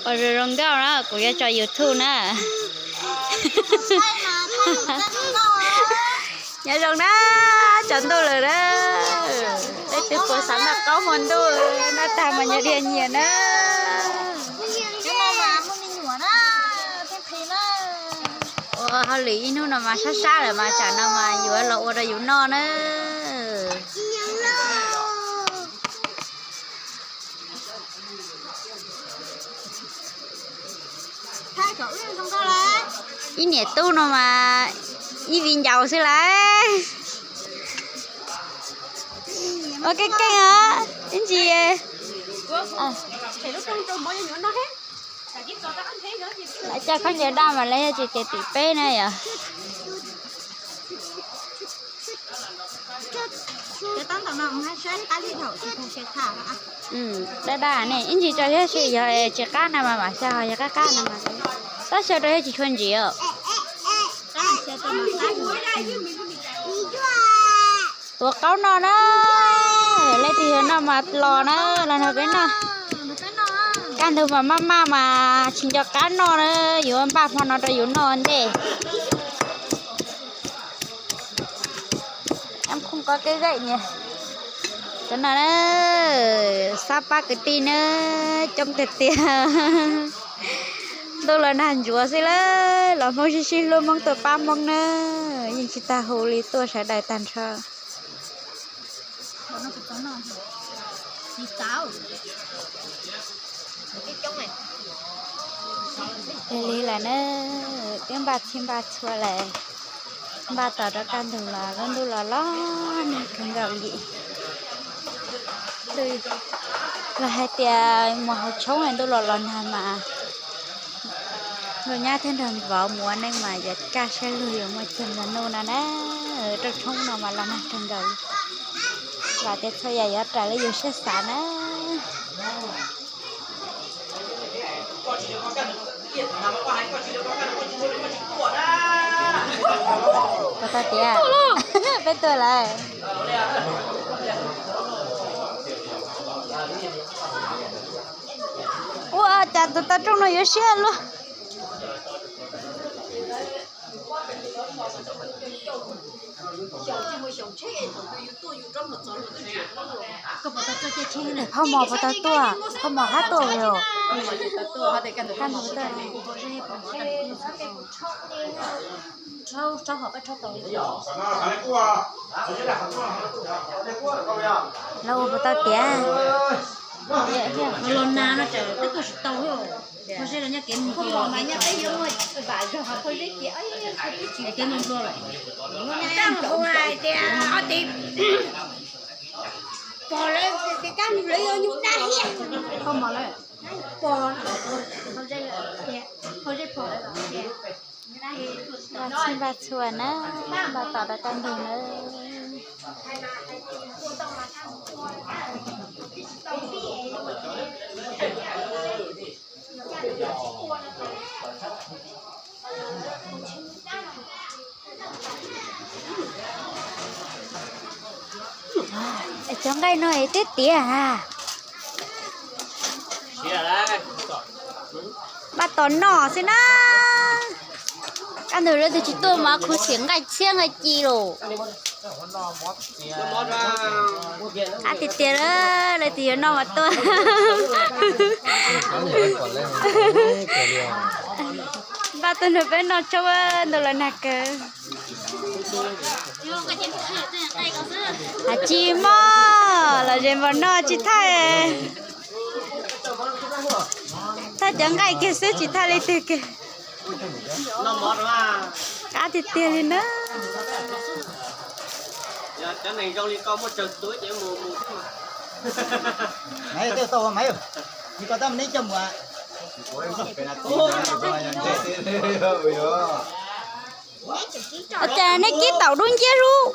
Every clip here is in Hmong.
Ua zoo zoo nkauj na, kuv yuav tso YouTube na. Nyob zoo na, tsaus ntuj lawm na. Leej twg puas xav noj qaub hmo ntuj, noj tag mas nyias dhia nyias na. Ua hauj lwm ib hnub no mas sab sab lawm mas tsam no mas yuav los ua rau yus noj na. Ib niam tub no mas ib viv ncaus xwb lauj. Ua keej keej os, ib ntsis. Lawv coj khaub ncaws daj mas lawv yog tsis tias tim peb na yom. Daj daj ne, ib ntsis tso thiab, yog tsis qab no mas mam xyaw, ho yog qab qab no mas tab xyaw rau thiab tsis tshua ntsim os. Tuav qaub noj na, leej twg yuav noj mas los na, los nrog peb noj. Kaj ntug mas maj maj mas tsis nco qab noj na, yuav npaj hmo no rau yus noj ntej. Cov no na, xab pab kwv tij na, coob tiag tiag. Ntuj los nag ntsuav xwb lawm, los Hmoob sib sib hlub, Hmoob tuaj pab Hmoob na, yeej tsis tag hu li, tuaj sawv daws tag nrho. Lig lig lawm na, twb npaj txhij npaj txhua lawm, npaj tos rau kaj ntug los lub ntuj los los nag kawg nkaus li. Los hais tias mus haus tshoob ntuj los los nag mas nkauj nyab thiab nraug vauv mus ua neej mas yuav kaj siab lug, yuav muaj cag nplog nuj no na. Rooj tshoob no mas los nag kawg nkaus li, vam tias txhua yam yuav raws li yus siab xav na. Puas tau tias peb tuaj lawm? Ua cas tus tau rooj no yuav siab luaj. Phauj Mos puas tau tuaj? Phauj Mos hab tuaj os. Lawv ua puas tau tias? Los nag no ces peb tuaj tsis tau. Phauj Zeb los nyob kev mus, kev mus nplua lawm. Hais tias ob txiv pog lawv, kab lawv yuav nyuj dab thiab. Pog lawv, Phauj Zeb pog lawv. Npaj txhij npaj txhua na, npaj tos rau kaj ntug na. Es cov nqaij no es twb tiav a? Npaj tos noj xwb na. Kaj ntug lawv twb tsis tuaj mas khuv xim nqaij txhiab nqaij ci los. Qab tiag tiag, lawv twb yuav noj mas tuaj. Npaj tuaj nrog peb noj tshoob, ntuj los nag kawg. Tsis mob, los ze npam noj tsis thaij. Thaij cov nqaij kiag xwb tsis thaij leej twg kiag. Qab tiag tiag li na. Ua cas nej kib taum dub nciab lub?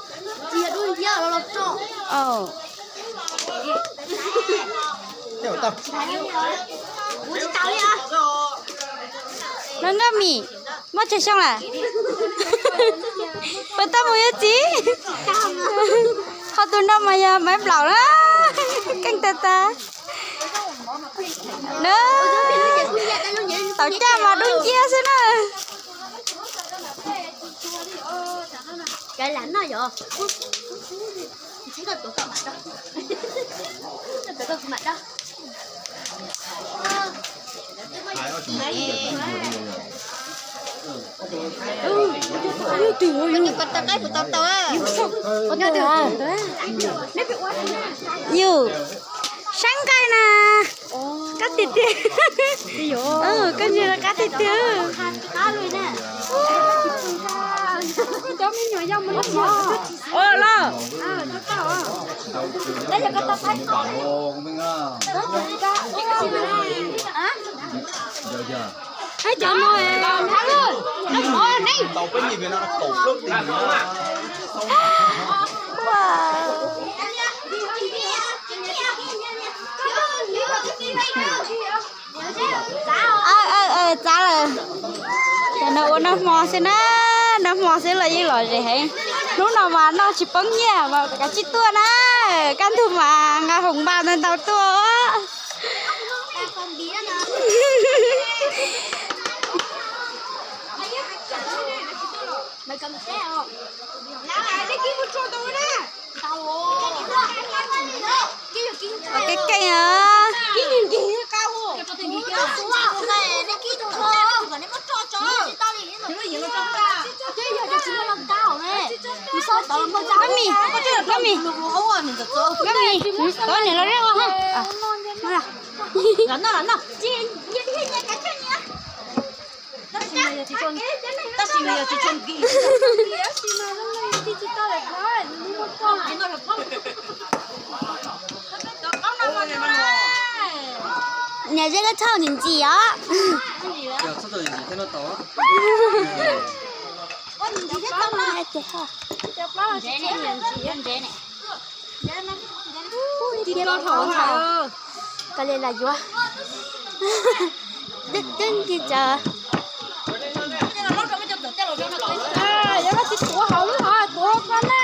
Noj noj mis, muab tsawg xyoo lawm? Puas tau mus yuav txiv? Ho tus no mas yog Maiv Nplaum na, keej tag tag na. Coj mas dub nciab xwb na. Yus, saib nqaij na. Qab tiag tiag. Koj ntsia qab tiag tiag. Los. Cov no, txav lawm. Cov no ua noj hmo xwb na, noj hmo xwb los yeej lom zem heev. Hnub no mas noj tsis poob nyiaj mas kav tsij tuaj na, kaj ntug mas nqa hoo npaj ntau ntau tuaj. Keej keej os. Mami, mami, mami, koj niam los rau ha. Los noj, los noj. Tab sis nws yog tsis tshua nkim. Niam zeb koj txhob ntxim ntxim os. Koj li los yuav. Twb nti tsawv. Yog koj tsis tuav hauv lub hov tuav koj na.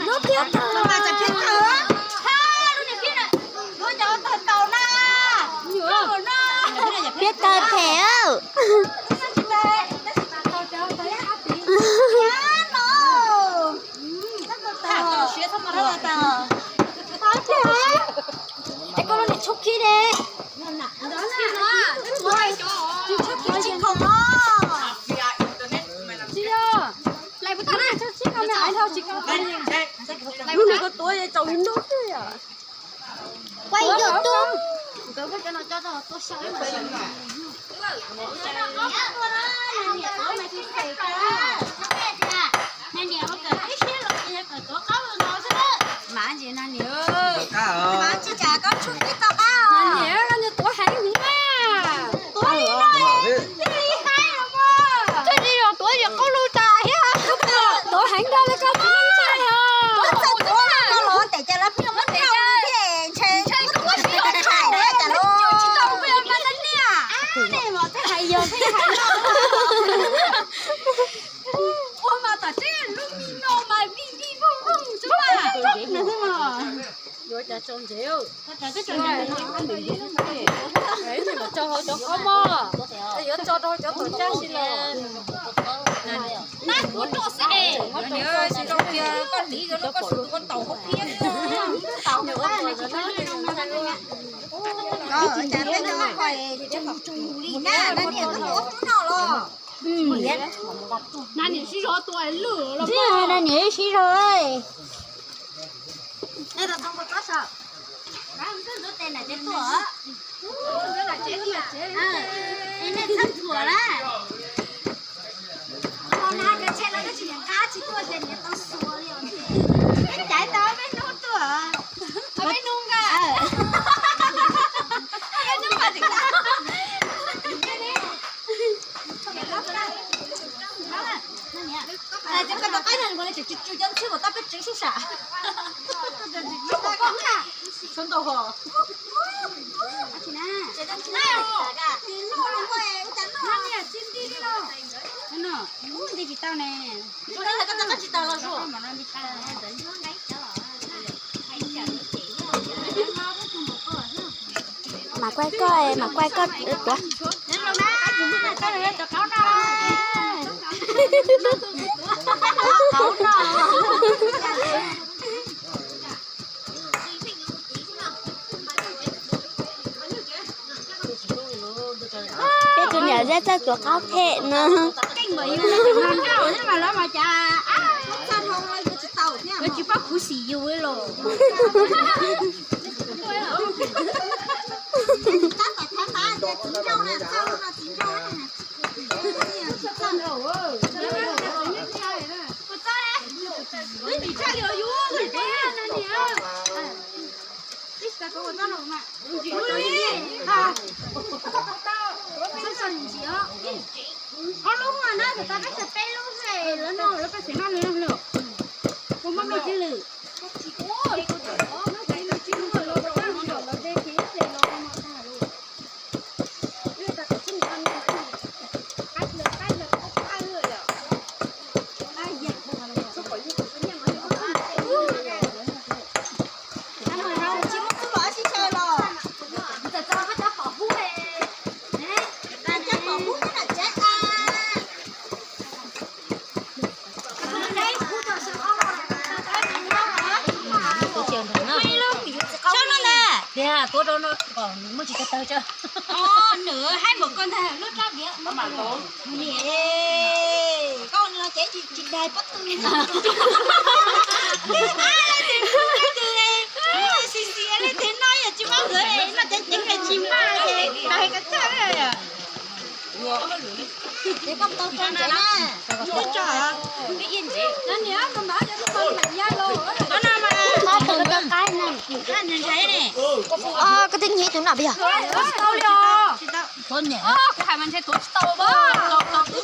Lub thiab tawg. Thiab tawg phem. Es koj lub niam tshuab khib ne. Tsis tshuab khib tsis khoom os. Tsis yog. Lub niam koj tuav tsaus li nub xwb yom. Kuaj ib tug tub. Mas tsis cas koj tshuab khib tau qab os. Niam, koj tuav heev heev na. Tuav li no, twb li haib los mas. Twb li los tuav yog qub lub tas thiab. Tuav heev rau li koj tuav ntshai os. Tuav txawm tuav los los tes cas lawv pheej muab tes rau thiab ntshe tuav tsis tau tshais thiab cas los. Nej mas tej hais yog tej hais no. Ua mas tam tseeb lub mi no mas vij vij vooj vooj xwb mas. Yuav cov tso ntsev, tso hauv cov qhov mog, yuav tso rau cov tuam tsab si los. Nab kuv roj xwb es, koj hliv yuav los koj sub ua taum hauv phiab. Nab niam sib zog tua lwj. Nab niam sib zog. Nej txhob ntxuav tes na. Ho na cov tshe no twb tsis nyiam qab tsis tuaj ces niam tau xuas li os. Peb caiv tau peb hnub tuaj. Peb hnub nka. Peb hnub nka tsis qab. Cov koj tau qaib no nkaus li tseem tsw tsw cov ntxhwb uas tab peb tseev sub sam. Suav nkaus hos. Nti tsis tau ne. Tsis tau los zuj. Mas kuaj koj, mas kuaj koj tuav. Peb tus niam zeb txawj tuav qaub them no. Tsis paub khuv xim yus los. Ob lub no na, tau peb xyaw peb lub lawm no, lawv peb xyaw no lawm. Kuv muaj me ntsis lwm. Sab no na, tiag tuav rau no kom muaj tsis tawg tawg tso. Nws haib npaum koj ntag lub rab diav. Koj no ces tsis dai pob tw. Xis xis leej twg no yog tsis muaj ntxuav no ces ceev es tsis mag ces dai koj txaj. Ces koj tau tso ntsev na. Koj twb nyiam tus no puas yog? Kuv hais mas ntshe tuav tsis tau. Muab cov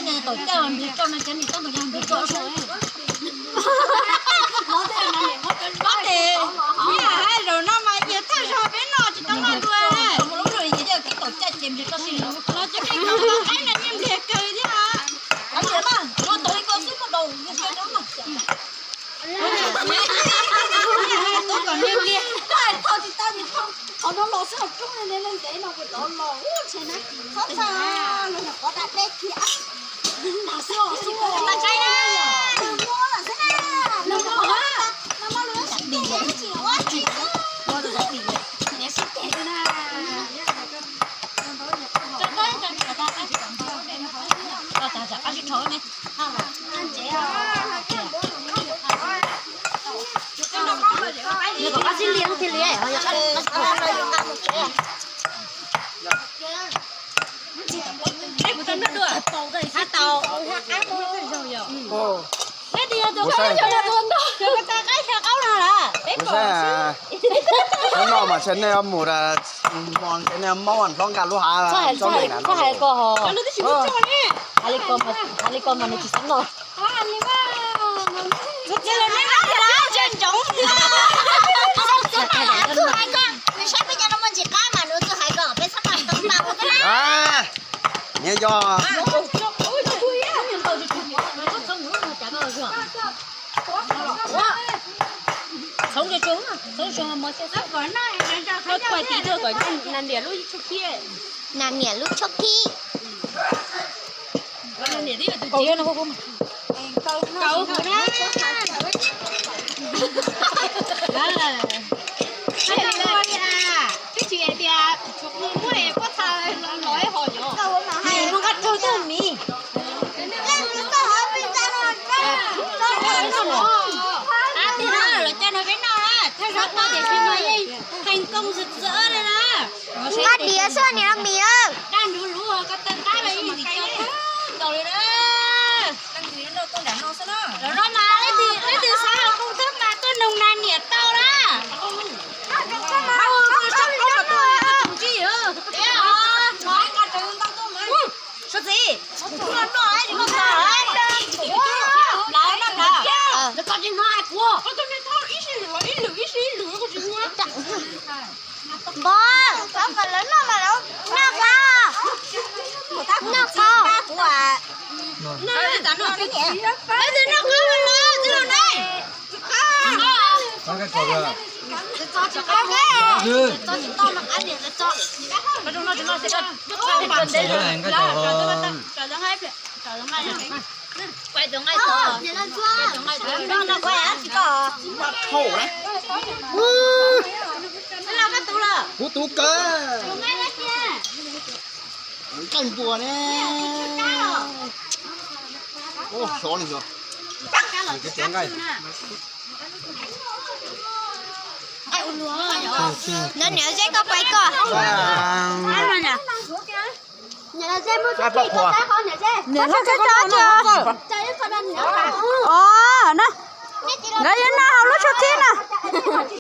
niag tawm caj los nrhiav rau no, cov niag tawm caj los nrhiav rau. Zaum no mas yog thawj zaug peb noj tsis tau noj dua na. Lub no yog tawm caj ces nrhiav rau tsis los cov niag tawm qaib no yeej npliag kawg thiab. Muaj tau ib ko xwb muaj daus yog rau no. Tuav kom npliag npliag, thaum tsis tau qhov no los xwb los roob ne, ntev no kuv tau los ntshe na. Txhob txhawj, los yog qhov da dej kiag. Los xwb los xwb, los muab los xwb na. Los muab, los muab los xwb, tsis ua tsis xwb. Qab tib liab thiaj li, qab tau. Hnub no mas ntshe nej mus, hmo ntshe nej maub hlob nkag lub hav, txhob hais ko ho. Hais li ko mas nws tsis xav noj. Nws saib peb cov no muaj ntsis qab mas nws txawj hais ko peb txhob noj tau ntau. Niam yog. Txhoov tsuag, txhoov tsuag mov xyab xyab. Koj tuaj tim tuaj kom na niam lub tshuab khib. Na niam lub tshuab khib. Kaus no, kaus na. Twb tsis hais tias muab es pob txha los ib hom yom. Nqa raug tuaj mis. Ab, tus no lawv coj no peb noj na, thawj zaug tuaj tiam sis mas yeej thành công rực rỡ li na. Nqa diav xwb niam mis. Daj nruv luv koj taw qab los yeej ntxim coj kawg nkaus li na. Lawv no mas leej twg xav los koom thab mas tuaj noog na niam tau na. Hau Npog, noj qab, noj qab. Kuv tus kawg. Nqaij npua ne. Xyov li xyov. Nov niam zeb koj pais koj. Niam hlob Tsab Tsov. Os, na, nkawd yuav noj hauv lub tshuab khib na.